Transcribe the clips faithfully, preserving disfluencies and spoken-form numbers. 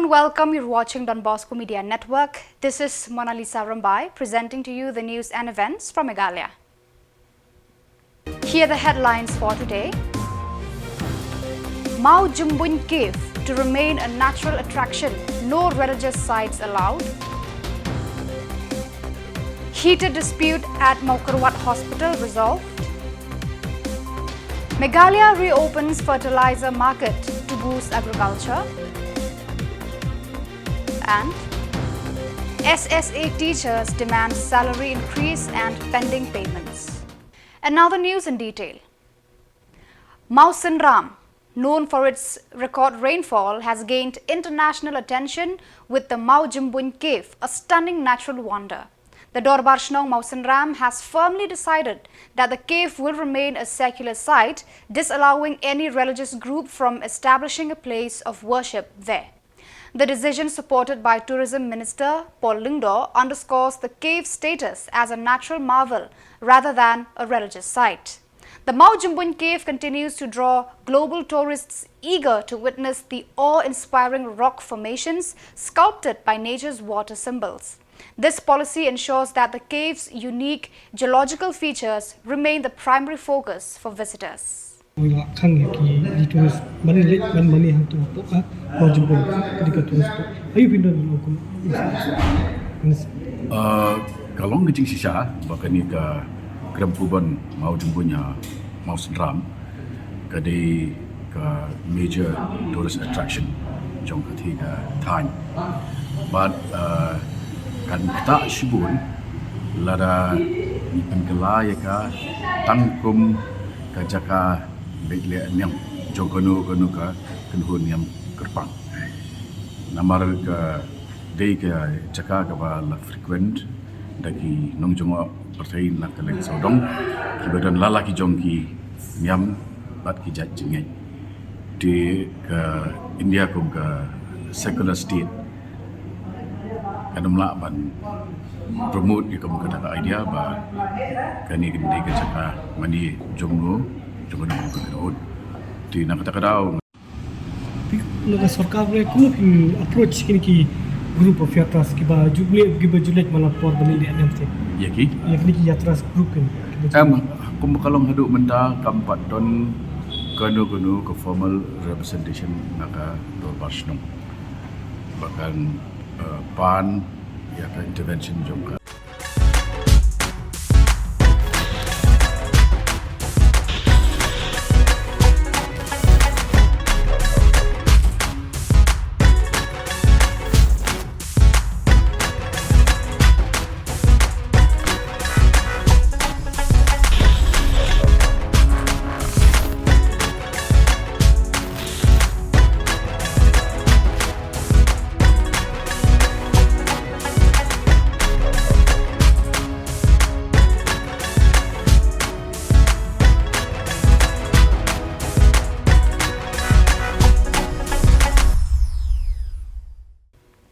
Welcome, you're watching Don Bosco Media Network. This is Mona Lisa Rambai presenting to you the news and events from Meghalaya. Here are the headlines for today. Mawjymbuin Cave to remain a natural attraction, no religious sites allowed. Heated dispute at Mawkyrwat Hospital resolved. Meghalaya reopens fertilizer market to boost agriculture. And S S A teachers demand salary increase and pending payments. And now the news in detail. Mawsynram, known for its record rainfall, has gained international attention with the Mawjymbuin Cave, a stunning natural wonder. The Dorbar Shnong Mawsynram has firmly decided that the cave will remain a secular site, disallowing any religious group from establishing a place of worship there. The decision, supported by Tourism Minister Paul Lyngdoh, underscores the cave's status as a natural marvel rather than a religious site. The Mawjymbuin Cave continues to draw global tourists eager to witness the awe-inspiring rock formations sculpted by nature's water symbols. This policy ensures that the cave's unique geological features remain the primary focus for visitors. Ngi la khang ïa ki, ki tourist ban leit ban mane hangto hapoh ka Mawjymbuin, ka dei ka tourist spot. Aïu phi don kum? Ah, ka long ka jingshisha ba kane ka Krem Kubon Mawjymbuin ha Mawsynram ka dei ka major tourist attraction jong ka thaiñ ka thaiñ. Bad, ah, kan ktah shibun lada ngi pynkylla ïa ka tang kum ka jaka beit leh niam jong kano kano ka kynhun niam kyrpang. Namar ka dei ka jaka kaba la frequent da ki nongjngoh pyrthei na ka liang sawdong kiba don la la ki jong ki niam bad ki jait jingngeit. Te ka India kum ka secular state kan ym lah ban promote ïa ka kata ka idea ba kane kan dei ka jaka mane jong no jong no ka kynhun. Te na kata ka daw. Phi, na ka sorkar re kumno phi approach kine ki group of yatras kiba ju leh, kiba ju leit man la por ban leit leh niam te? Ïa ki? Ïa kine ki yatras group kine kiba ju Em, kum ka long haduh mynta kam pat don kano kano ka formal representation na ka Dorbar Shnong ba kan, eh, pan ïa ka intervention jong ka.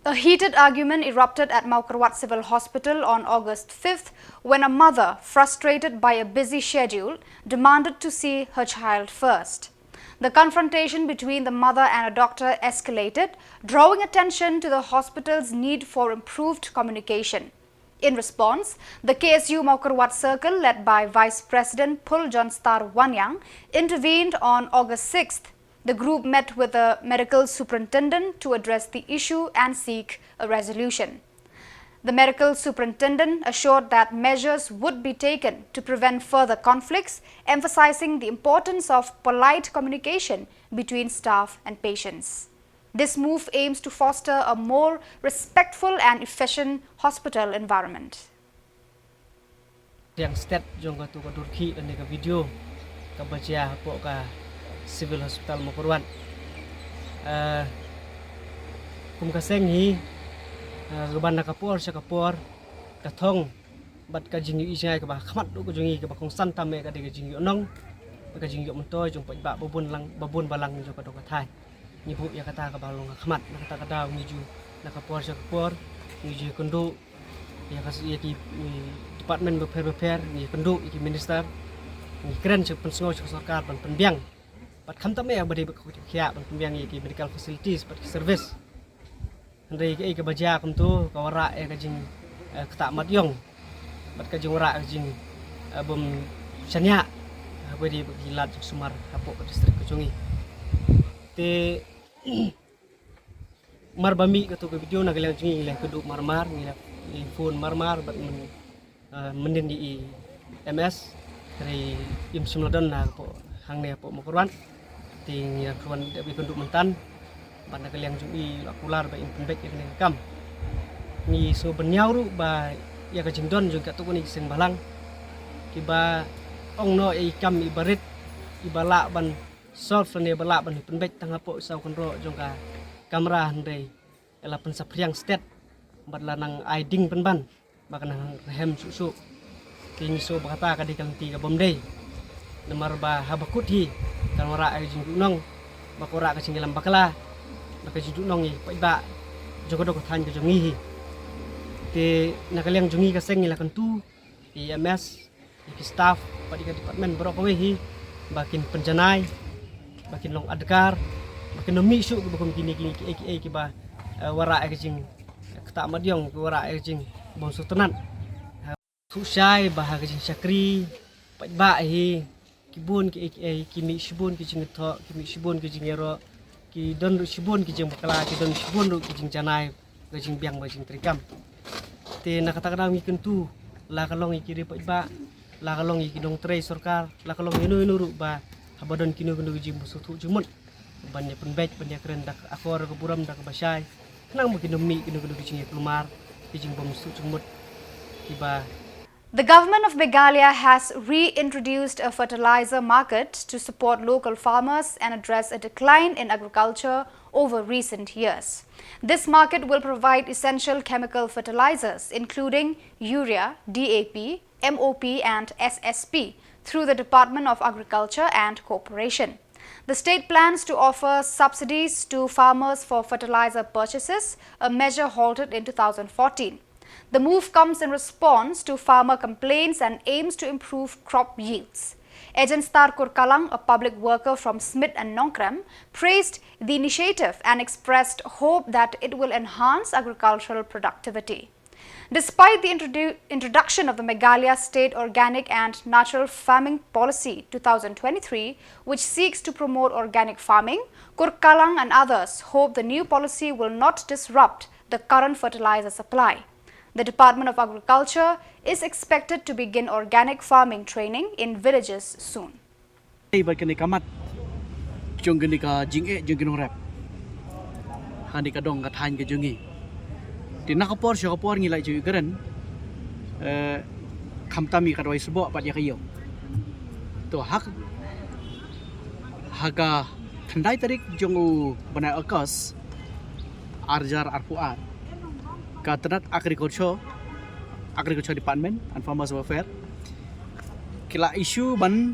A heated argument erupted at Mawkyrwat Civil Hospital on August fifth when a mother, frustrated by a busy schedule, demanded to see her child first. The confrontation between the mother and a doctor escalated, drawing attention to the hospital's need for improved communication. In response, the K S U Mawkyrwat Circle, led by Vice President Phul John Star Wanniang, intervened on August sixth. The group met with the medical superintendent to address the issue and seek a resolution. The medical superintendent assured that measures would be taken to prevent further conflicts, emphasizing the importance of polite communication between staff and patients. This move aims to foster a more respectful and efficient hospital environment. Yang stet jong katu ka durkhih lane ka video kaba jia hapoh ka Civil Hospital Mawkyrwat. Eh, kum ka seng hi, eh, ruban na ka por sha ka por ka thong bad ka jingïohi jngai kaba khmat duh ka jong ngi kaba kongsan tam eh ka dei ka jingïohnong, ka jingïoh myntoi jong paidbah babun lang, babun balang jong ka dong ka thaiñ. Ngi buh ïa kata kaba long ka khmat, na kata ka daw ngi ju, na ka por sha ka por ngi ju kynduh ïa ka, ïa ki, i, department bapher bapher, ngi kynduh ïa ki minister, ngi kren sha, pynsngew sha ka sorkar ban pynbiang. Bad khamtam eh ba dei ba ka khiah ban pynbiang ïa ki medical facilities bad ki service. Hynrei kaei kaba jia kumto ka wanrah ïa ka jing, eh, ktah mat ïong bad ka jingwanrah ka jing, eh, bym shaniah ha kawei de ki lad jingsumar hapoh ka district ka jong ngi. Te mar ba mih kato ka video, na ka liang jong ngi ngi la kynduh marmar, ngi la phone marmar bad myn uh, mynnin i M S, hynrei im shym la don na hapoh hangne hapoh Mawkyrwat. Te ngi la kyrwan dep ïakynduh myntan bad na ka liang jong i la kular ba in pynbeit ïa kane ka kam. Ngi sngewbha ban ïa ruh ba ïa ka jingdon jong katto katne ki seng bhalang kiba ong noh ïa i kam iba rit, iba lah ban solve lane ba lah ban pynbeit tang hapoh saw kynroh jong ka kamra, hynrei la pynsaphriang stet bad la nang ai ding pynban ba ka nang rhem shuh shuh. Te ngi sngew ba kata ka dei ka lynti ka bym dei. Namar ba haba kut hi kan wanrah ïa ka jingduhnong, ba ka wanrah ka jingïalam bakla, ba ka jingduhnong ïa ki paidbah jong ka dong ka thaiñ ka jong ngi hi. Te na ka liang jong ngi ka seng ngi la kyntu ïa i M S, ïa ki staff bad ïa ka department baroh kawei hi ba kin pynjanai, ba kin long adkar, ba kin ym mih shuh kiba kum kine, kine kiei kiei kiba, eh, wanrah ïa ka jing, eh, ktah mat ïong, ki wanrah ïa ka jing bym sngewtynnat. Eh, shu shai ba ha ka jingshakri paidbah hi ki bun kiei kiei, ki mih shibun ki jingthoh, ki mih shibun ki jingïaroh, ki don ruh shibun ki jingbakla, ki don shibun ruh ki jingjanai, ka jingbiang ba jingtrei kam. Te na kata ka daw ngi kyntu, la ka long ïa ki riewpaidbah, la ka long ïa ki nongtrei sorkar, la ka long ïa no ïa no ruh ba haba don kino kino ki jingbymsngewthuh jingmut ban ïa pynbeit, ban ïa kren da ka akor ka burom, da kaba shai, khnang ba kin ym mih kino kino ki jingïakulmar, ki jingbymsngewthuh jingmut kiba The government of Meghalaya has reintroduced a fertilizer market to support local farmers and address a decline in agriculture over recent years. This market will provide essential chemical fertilizers, including urea, D A P, M O P, and S S P, through the Department of Agriculture and Cooperation. The state plans to offer subsidies to farmers for fertilizer purchases, a measure halted in two thousand fourteen. The move comes in response to farmer complaints and aims to improve crop yields. Ejen Star Kurkalang, a public worker from Smit and Nongkrem, praised the initiative and expressed hope that it will enhance agricultural productivity. Despite the introdu- introduction of the Meghalaya State Organic and Natural Farming Policy two thousand twenty-three, which seeks to promote organic farming, Kurkalang and others hope the new policy will not disrupt the current fertilizer supply. The Department of Agriculture is expected to begin organic farming training in villages soon. Ei ba kane ka mat jong kane ka jingeh jong ki nongrep ha kane ka dong ka thaiñ ka jong ngi. Te na ka por sha ka por ngi la ju ïakren, eh, khamtam ïa ka dawai sboh bad ïa ka ïew. To ha ka, ha ka khyndai tarik jong u bnai August ar hajar arphew ar, ka tnat agriculture, agriculture department and farmers welfare ki la issue ban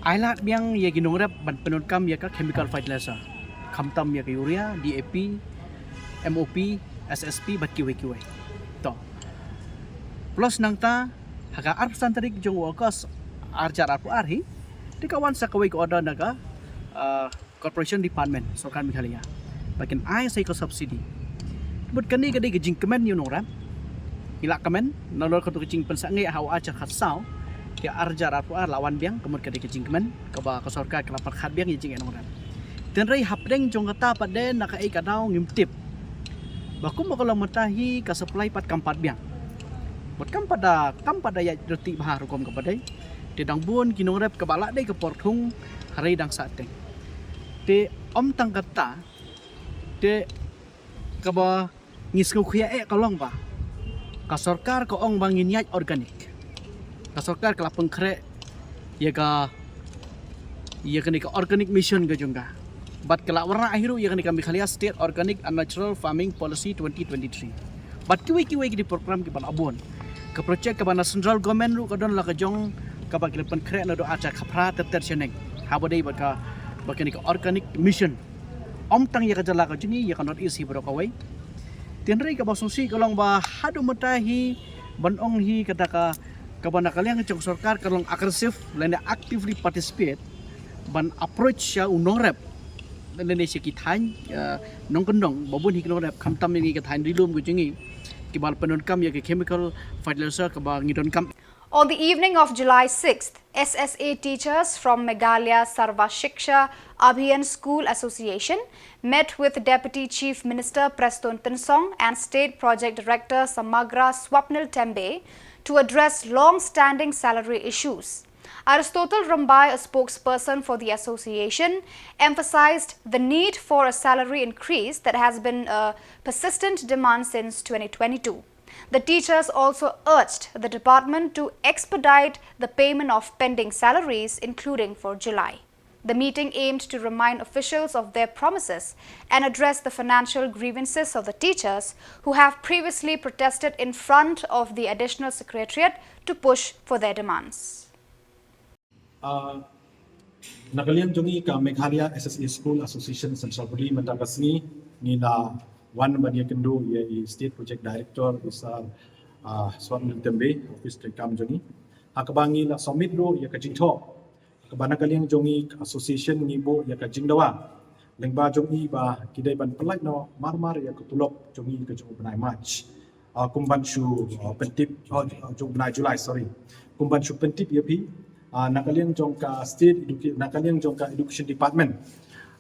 ai lad biang ïa ki nongrep ban pyndonkam ïa ka chemical fertilizer, khamtam ïa ka urea, D A P, M O P, S S P bad kiwei kiwei. To plus nangta ha ka arphew san tarik jong u August ar hajar arphew ar hi, te ka wan sa kawei ka order na ka, ah, Corporation Department Sorkar Meghalaya ba kin ai sa ïa ka subsidy. Te mut kane ka dei ka jingkmen ïa u nongrep. Ngi la kmen nalor kato ka jingpynsangeh ha u ar hajar khatsaw, te ar hajar arphew ar la wan biang, ka mut ka dei ka jingkmen kaba ka sorkar ka la pyrkhat biang ïa ka jingeh nongrep. Tynrai hapdeng jong kata pat de na kaei ka daw ngim tip ba kumba ka long mynta hi ka supply pat kam pat biang. Mut kam pat da, kam pat da ïaid reti bha rukom kaba dei. Te dang bun ki nongrep kaba la dei ka por thung hynrei dang sah teng. Te ym tang kata, te kaba ngi sngewkhia eh ka long ba ka sorkar ka ong ba ngin ïaid organic. Ka sorkar ka la pynkhreh ïa ka, ïa kane ka organic mission ka jong ka. Bad ka la wanrah hi ruh ïa kane ka Meghalaya State Organic and Natural Farming Policy twenty twenty-three. Bad kiwei kiwei ki dei program kiba la bun. Ka project kaba na central government ruh ka don la ka jong kaba ki la pynkhreh naduh ar hajar khatphra ter ter shaneng. Haba dei bad ka, bad kane ka organic mission. Ym tang ïa ka jylla ka jong ngi, ïa ka North East hi baroh kawei. Tynrai kaba sngewsih ka long ba haduh mynta hi ban ong hi kata ka, kaba na ka liang jong sorkar ka long aggressive lane actively participate ban approach sha u nongrep Lane sha ki thaiñ, eh, nongkyndong ba bun hi ki nongrep, khamtam ïa ngi ka thaiñ Ri Lum ka jong ngi, kiba la pyndonkam ïa ka chemical fertilizer kaba ngi donkam. On the evening of July sixth, S S A teachers from Meghalaya Sarva Shiksha Abhiyan School Association met with Deputy Chief Minister Prestone Tynsong and State Project Director Samagra Swapnil Tembe to address long-standing salary issues. Aristotle Rymbai, a spokesperson for the association, emphasized the need for a salary increase that has been a persistent demand since twenty twenty-two. The teachers also urged the department to expedite the payment of pending salaries, including for July. The meeting aimed to remind officials of their promises and address the financial grievances of the teachers who have previously protested in front of the Additional Secretariat to push for their demands. Uh, na ka liang jong ngi ka Meghalaya S S A School Association Central Body, mynta ka sngi ngi la wan ban ïakynduh ïa i State Project Director, i Sir, uh, Swapnil Tembe, office treikam jong ngi. Ha kaba ngi la submit ruh ïa ka jingthoh kaba na ka liang jong ngi ka association ngi buh ïa ka jingdawa lyngba jong ngi ba ki dei ban pynlait noh marmar ïa ka tulop jong ngi ka jong u bnai March. Ah, kum ban shu, ah, pyntip, oh, jong u bnai July, sorry. Kum ban shu pyntip ïa phi, ah, na ka liang jong ka state education, na ka liang jong ka education department,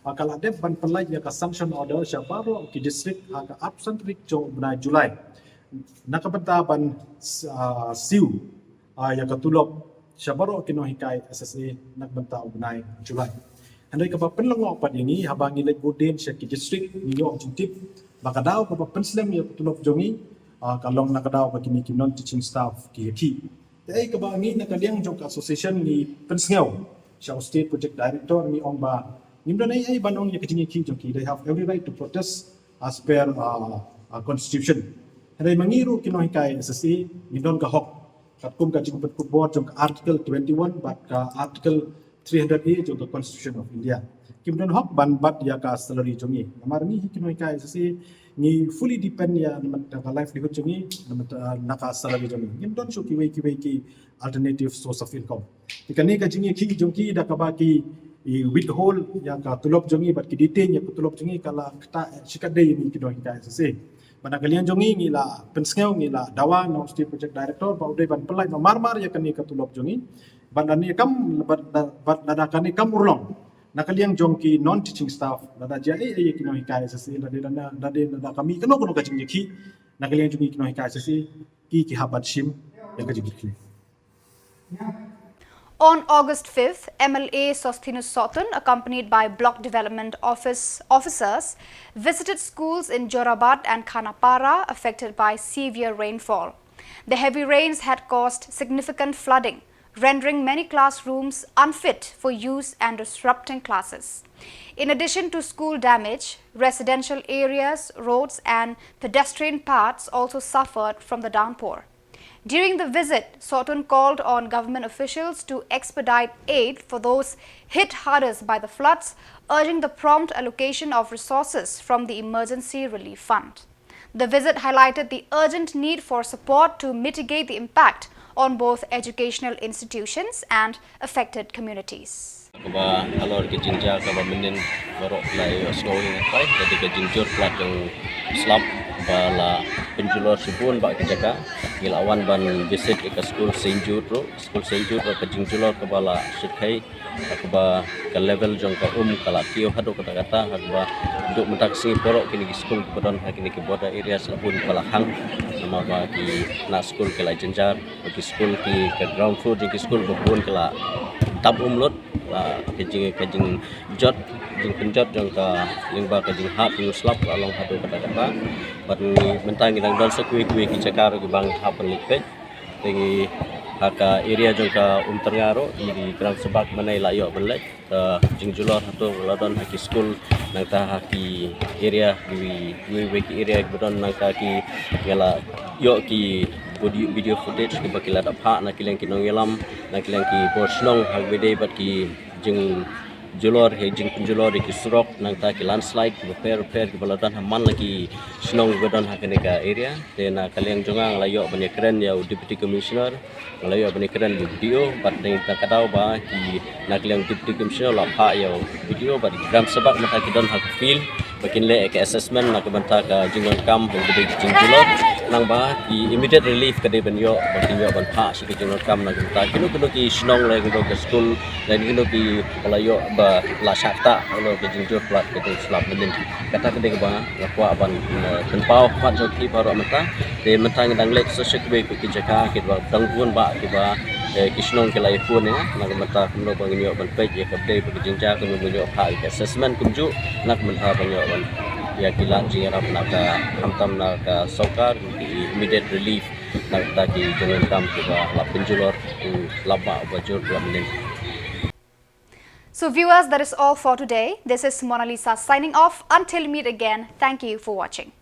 ah, ka la dep ban pynlait ïa ka sanction order sha baroh ki district ha ka arphew san tarik jong u bnai July na ka bynta ban, ah, siew, ah, ïa ka tulop sha baroh ki nonghikai S S A na ka bynta u bnai July. Hynrei kaba pynlyngngoh pat ïa ngi, haba ngi leit bud dien sha ki district, ngi ïoh jingtip ba ka daw kaba pynslem ïa ka tulop jong ngi, ah, ka long na ka daw ba kine ki non teaching staff ki ïakhih. Te ei kaba ngi na ka liang jong ka association ngi pynsngew sha u State Project Director, ngi ong ba ngim don ei ei ban ong ïa ka jingïakhih jong ki, they have every right to protest as per, uh, uh, constitution. Hynrei ma ngi ruh ki nonghikai S S A ngi don ka hok katkum ka jingpynkupbor jong ka Article twenty-one bad ka Article three hundred A jong ka Constitution of India. Kim don hok ban bat ïa ka salary jong ngi. Namar ngi hi ki nonghikai S S A ngi fully depend ïa na ka livelihood jong ngi, na ka salary jong ngi. Ngim don shuh kiwei kiwei ki alternative source of income. Te kane ka jingïakhih jong ki da kaba ki withhold ïa ka tulop jong ngi bad ki detain ïa ka tulop jong ngi ka la ktah shikatdei ïa ngi ki nonghikai S S A. Bad na ka liang jong ngi ngi la pynsngew, ngi la dawa na u State Project Director ba u dei ban pynlait noh marmar ïa kane ka tulop jong ngi. Bad lada kane kam, bad, bad lada kane kam urlong na ka liang jong ki non teaching staff, lada jia ei ei ïa ki nonghikai S S A, lada, lada, lada, lada ka mih kano kano ka jingïakhih na ka liang jong ngi ki nonghikai S S A, ki, ki hap ban shim ïa ka jingkitkhlieh. On August fifth, M L A Sosthenes Sohtun, accompanied by Block Development Office officers, visited schools in Jorabat and Khanapara affected by severe rainfall. The heavy rains had caused significant flooding, rendering many classrooms unfit for use and disrupting classes. In addition to school damage, residential areas, roads, and pedestrian paths also suffered from the downpour. During the visit, Sohtun called on government officials to expedite aid for those hit hardest by the floods, urging the prompt allocation of resources from the Emergency Relief Fund. The visit highlighted the urgent need for support to mitigate the impact on both educational institutions and affected communities. Kaba halor ka jingjia kaba mynnin baroh la ïohsngew ïa ngi, ka dei ka jingjur plat jong slap ba la pynjulor shibun bad ka jaka. Ngi la wan ban visit ïa ka skul Saint Jude ruh, skul Saint Jude ruh ka jingjulor kaba la shyrkhei, kaba ka level jong ka um ka la kiew haduh katta katta, kaba haduh mynta ka sngi baroh kine ki skul kiba don ha kine ki border areas la bun ba la hang, namar ba ki na skul ki la jynjar. Ki skul ki, ka ground floor jong ki skul ba bun ka la dap um lut. Ka jing, ka jingjot, jingpynjot jong ka lyngba ka jinghap jong u slap ka long haduh katta katta. Bad mynta ngi dang don sa kiwei kiwei ki jaka ruh kiba ngi hap ban leit peit. Te ngi ha ka area jong ka Umtyrnga ruh, ngi dei Khrang Sabak mynne la ïoh ban leit. Ka jingjulor hato la don ha ki skul, nangta ha ki area, kiwei kiwei ki area kiba don, nangta ki, nga la ïoh ki video, video footage kiba ki la dap phah na ki liang ki nongïalam, na ki liang ki bor shnong ha kaba ïadei bad ki jing Julor, ha jingpynjulor ïa ki surok, nangta ki landslide kiba pher pher kiba la don ha man la ki shnong kiba don ha kane ka area. Te na ka liang jong nga nga la ïoh ban ïakren ïa u Deputy Commissioner, nga la ïoh ban ïakren ïa u B D O, bad na ka daw ba ki na ka liang Deputy Commissioner la phah ïa u B D O, bad ki gram sabak mynta ki don ha ka field ba kin leh ka assessment na ka bynta ka jingdonkam ba ka dei ka jingjulor. Nang ba ki immediate relief ka dei ban ïoh, ba kin ïoh ban phah sha ka jingdonkam na ka bynta kino kino ki shnong, la kino ka skul, la kino ki ba la ïoh ba la shah ktah, la ka jingjur plat ka dei slap mynnin. Kata ka dei kaba nga kwah ban, eh, pynpaw pat jong phi baroh mynta. Te mynta ngi dang leit sa sha kiwei pat ki jaka kiba dang bun ba kiba, eh, ki shnong ki la ïakhun ïa nga. Na ka bynta kumno ba ngin ïoh ban peit ïa ka dei ba ka jingjia, kumno ba ngin ïoh phah ïa ka assessment kumjuh. Na ka bynta ba ngin ïoh ban ïa ki lad jingïarap na ka, khamtam na ka sorkar, ki immediate relief na ka bynta ki jingdonkam kiba la pynjulor, ki la ba ba jur la mynnin. So viewers, that is all for today. This is Mona Lisa signing off. Until meet again, thank you for watching.